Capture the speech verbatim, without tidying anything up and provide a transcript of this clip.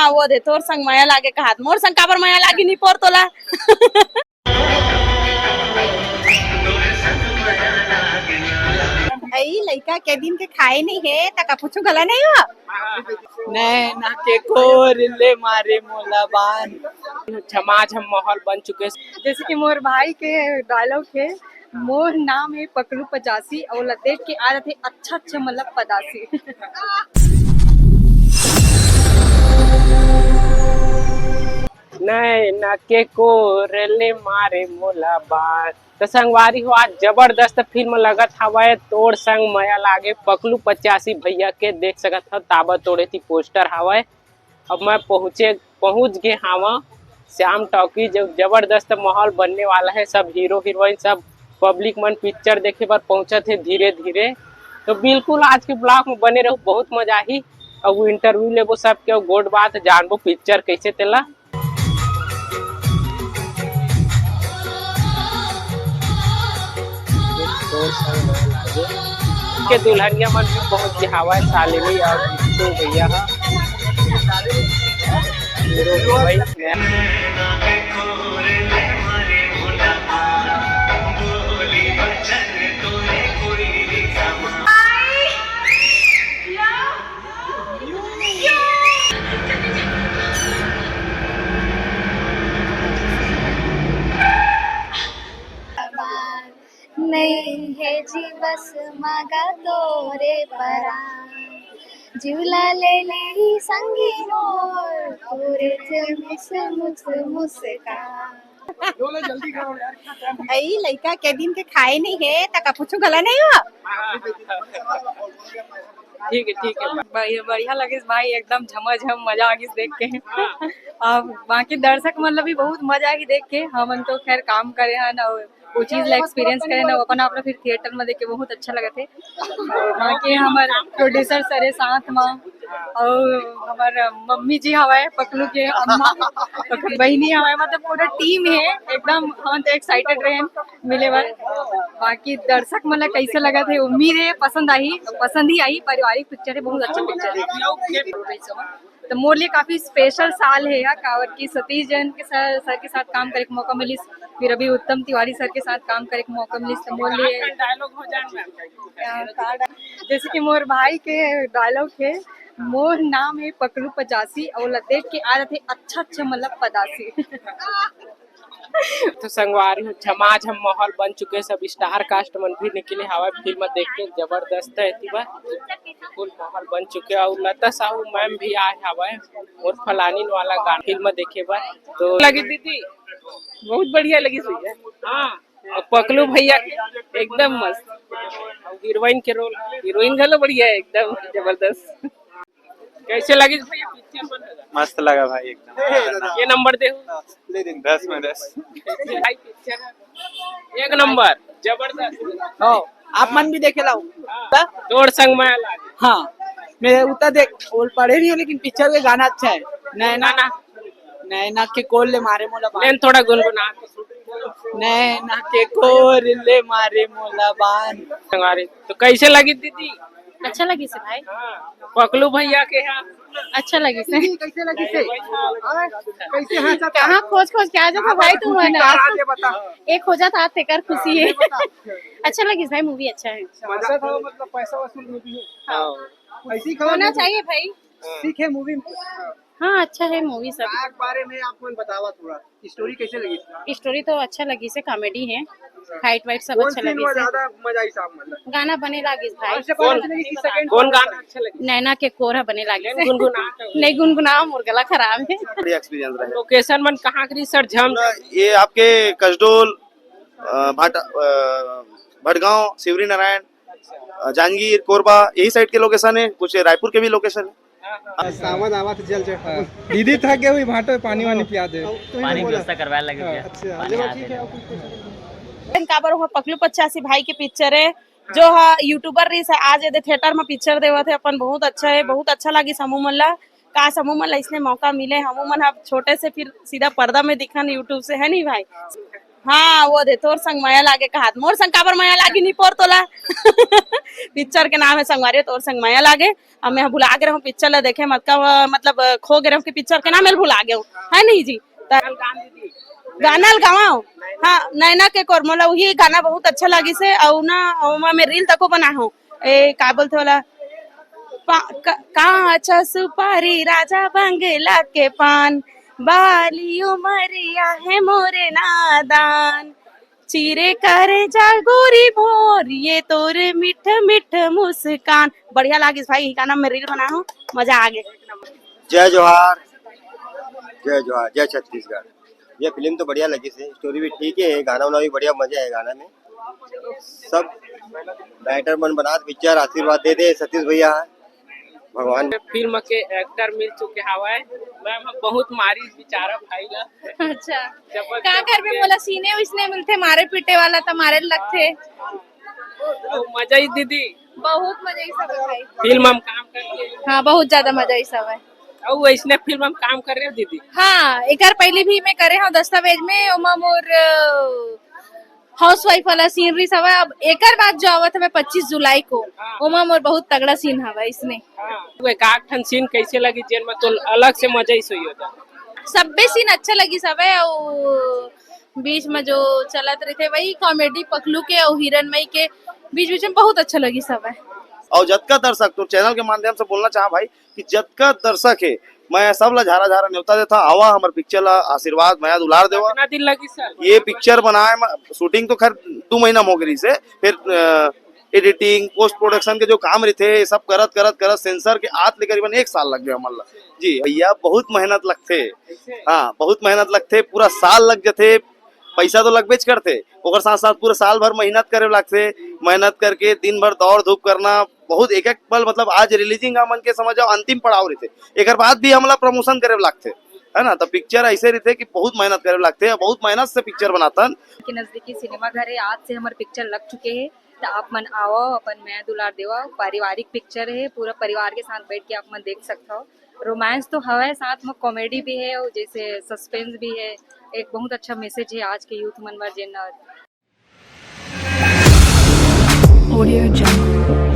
वो दे, तोर संग मया लागे कहात, मोर संग काबर मया लागे नी पोर तोला। अई लइका के दिन के खाए नहीं है, तका पूछू गला नहीं हो। नैना के कोर ले मारे मोला बान। झमाझम माहौल बन चुके। जैसे कि मोर भाई के डायलॉग है, मोर नाम है पकलू पचासी, और देख के आ जाते अच्छा अच्छा मतलब पदासी। नैना के कोर ले मारे मोला बान। तो संगवारी हो, आज जबरदस्त फिल्म लगत हवय तोर संग मया लागे पकलू पचासी भैया के। देख सकत हव, ताबा तोड़े ती पोस्टर हवय। अब मैं पहुँचे पहुँच गे हावं श्याम टॉकीज। जबरदस्त माहौल बनने वाला है। सब हीरो हीरोइन, सब पब्लिक मन पिक्चर देखे बर पहुँचत हे धीरे धीरे। तो बिल्कुल आज के ब्लॉग में बने रहू, बहुत मजा आही। अब इंटरव्यू लेबो सबके, अउ गोठ बात जानबो पिक्चर कैसे तेला। के दुल्हनिया मन भी पहुंच गे हावय, शालिनी और जीतू भैया ह। Hero heroine. नहीं है जी बस मगा तोरे परान, जिवला ले ले संगी मोर, तोरे से मुस मुस मुस्कान। अई लइका के दिन के खाए नहीं है, तका पूछू गला नहीं हो। ठीक है, ठीक है। बढ़िया, बढ़िया लगिस भाई, एकदम झमाझम मजा आ गिस देख के। अब बाकी दर्शक मन ला भी बहुत मजा आही देख के। हमन तो खैर काम करे हन और वो चीज ला एक्सपीरियंस करे ना, अपन आप ला फिर थिएटर में देख के बहुत अच्छा लगत हे। और बाकी हमर प्रोड्यूसर सर हे साथ में, और हमर मम्मी जी हवय, पकलू के अम्मा, बहिनी हवय, मतलब पूरा टीम हे एकदम। हमन तो एक्साइटेड रहे मिले बर। बाकी दर्शक मन ला कैसे लगत हे, उम्मीद हे पसंद आही, पसंद ही आही। पारिवारिक पिक्चर हे, बहुत अच्छा पिक्चर हे। तो मोर लिए काफी स्पेशल साल हे या, काबर कि सतीश जैन के सर, सर के साथ काम करे के मौका मिलिस, फिर अभी उत्तम तिवारी सर के साथ काम करे के मौका मिलिस, तो मोर लिए डायलॉग हो जाए। जैसे कि मोर भाई के डायलॉग हे, मोर नाम हे पकलू पचासी, और देख के आ जाते अच्छा अच्छा मतलब पदासी। तो संगवारी हो, झमाझम माहौल बन चुके, सब स्टार कास्ट मन भी निकले हवय फिल्म देख के। जबरदस्त है एती बर, फुल माहौल बन चुके। और लता साहू मैम भी आए हवय और फलानी वाला गाना फिल्म देखे बर। तो लगी दीदी, बहुत बढ़िया लगी भैया। हाँ, और पकलू भैया के एकदम मस्त। और हीरोइन के रोल, हीरोइन घलो बढ़िया है, एकदम जबरदस्त। कैसे लगी भैया पिक्चर मन? मस्त लगा भाई एकदम। ये नंबर दे। दस में दस। भाई पिक्चर है एक नंबर, जबरदस्त। हो, आप मन भी देखे लाओ। तोर संग मैं लागे। हाँ, मैं उतना देख, वो पढ़े नहीं हो, लेकिन पिक्चर के गाना अच्छा है। नैना, गाना। नैना के कोर ले मारे मोला बान। लेन थोड़ा गुनगुना। नैना के कोर ले मारे मोला बान। संगवारी, तो कैसे लगी दीदी? अच्छा लगिस हे भाई। हाँ, पकलू भैया के यहाँ। अच्छा लगिस हे। कैसे लगिस हे? हाँ, कैसे हंसा था? कहाँ खोज खोज के आ जाता भाई तू मन? एक हो जाता तेकर खुशी है। अच्छा लगिस भाई, मूवी अच्छा है। मजा था, मतलब पैसा वसूल मूवी है। हाँ। ऐसे ही होना चाहिए भाई। सीखे मूवी। हाँ, अच्छा है मूवी सब। के बारे में आप मन बतावा थोड़ा, स्टोरी कैसे लगी? स्टोरी तो अच्छा लगिस हे, कॉमेडी है, फाइट वाइट सब कौन अच्छा सीन लगिस में हे। ज्यादा मजा आई साहब, मतलब? गाना बने लागिस भाई। और से पता कौन, चले कि सेकंड कौन गाना अच्छा लगे? नैना के कोर ह बने लागिस हे। गुनगुना। नहीं गुनगुना, मोर गला खराब है। बढ़िया एक्सपीरियंस रहा। लोकेशन मन कहाँ के रही सर? झम पूरा ये आपके कसडोल, अ, भाटा, अ, भटगांव, शिवरी नारायण, अ, जांजगीर, कोरबा, यही साइड के लोकेशन है। कुछ रायपुर के भी लोकेशन है। सावन आवा तो जल चढ़ा। दीदी थक गए हुई, भाटो पानी वानी पिया दे। पानी व्यवस्था करवाए लगे हाँ, भैया। अच्छा, पानी चलो आते ठीक है, जाओ। और कुछ पूछो। काबर वो पकलू पचासी भाई के पिक्चर है, जो हा यूट्यूबर रहिस हे, आज एदे थिएटर में पिक्चर देवत हे अपन, बहुत अच्छा है, बहुत अच्छा लगिस हमू मन ला। काश हमू मन ला इसने मौका मिले, हमू मन हा छोटे से फिर सीधा पर्दा में दिखन YouTube से, है नहीं भाई? हाँ, वो दे, तोर संग मया लागे कहात, मोर संग काबर मया लागे, नहीं पोर तोला। पिक्चर के नाम है संगवारी, तोर संग मया लागे। अब मैं भुला गे रहूं पिक्चर ला देखे, मतलब, मतलब, खो गे रहूं कि पिक्चर के नाम मैं भुला गे हूं, है नहीं जी? त गाना ल गावा। हाँ, नैना के कोर, मोला वही गाना बहुत अच्छा लगिस हे। अउ ना, ओमा मैं रील तको बनाए हूँ। ए, का बोलथे वाला? पा-, का-, काचा सुपारी राजा बंगला के पान, बाली उमरिया है मोरे नादान, चीरे करेजा गोरी मोर, ये तोर मीठ मीठ मुस्कान। बढ़िया लागिस भाई, ई गाना में रील बनाए हूँ, मजा आ गे। जय जोहार, जय जोहार, जय छत्तीसगढ़। ये फिल्म तो बढ़िया लगिस हे, स्टोरी भी ठीक है, गाना वाना भी बढ़िया, मजा है गाना में। सब राइटर मन बनात पिक्चर, आशीर्वाद दे दे सतीश भैया, भगवान। फिल्म के एक्टर मिल चुके हवय, मैम ह बहुत मारिस बेचारा भाई ला। अच्छा, जबरदस्त का करबे, मोला सीने उसने मिलथे, मारे पीटे वाला त मारे लगथे। अउ मजा ही दीदी। बहुत मजा ही सब है भाई। फिल्म हम काम करके। हाँ, बहुत ज्यादा मजा ही सब है। अउ वैसने फिल्म हम काम कर रहे हो दीदी? हाँ, एकर पहले भी मैं करे हूँ दस्तावेज में, ओमा मोर हाउसवाइफ वाला सीन रहिस हवय। अब एकर बाद जो आवत हवय पच्चीस जुलाई को, हाँ। ओमा मोर बहुत तगड़ा सीन हवय इसने। हाँ, तो एक आध ठन सीन कैसे लगी जेन में तो अलग से मजा ही सही हो जाए? सब्बे सीन अच्छा लगिस हवय, अउ बीच में जो चलत रहिथे वही कॉमेडी पकलू के अउ हिरणमई के बीच बीच में बहुत अच्छा लगिस हवय। अउ जतका दर्शक, तो चैनल के माध्यम से बोलना चाहा भाई कि जतका दर्शक हे, मैं सब ला झारा झारा नेवता देथा, आवा हमर पिक्चर ला आशीर्वाद मया दुलार देवा। कितना दिन लगी सर? ये पिक्चर बनाए में, शूटिंग तो खैर दू महीना में हो गई से, फिर एडिटिंग, पोस्ट प्रोडक्शन के जो काम रहिथे, सब करत करत करत सेंसर के आत ले करीबन एक साल लग गया हमन ला। जी भैया, बहुत मेहनत लगथे। हाँ, बहुत मेहनत लगथे, पूरा साल लग जथे। पैसा तो लगबेच करथे, ओकर साथ साथ पूरा साल भर मेहनत करे लागथे। मेहनत करके दिन भर दौड़ धूप करना, बहुत एक एक पल, मतलब आज रिलीजिंग हमन के समझ जाओ अंतिम पड़ाव रहिथे, एकर बाद भी हमला प्रमोशन करे लागथे, है ना। तो पिक्चर ऐसे रहिथे कि बहुत मेहनत करे लागथे, बहुत मेहनत से पिक्चर बनाथन। के नजदीकी सिनेमा घर है, आज से हमारे पिक्चर लग चुके हैं, तो आप मन आवो, अपन मया दुलार देवा। पारिवारिक पिक्चर है, पूरा परिवार के साथ बैठ के आप मन देख सकते हो। रोमांस तो हवय, साथ में कॉमेडी भी है और जैसे सस्पेंस भी है। एक बहुत अच्छा मैसेज है आज के यूथ मन बर, जेन Audio Jungle।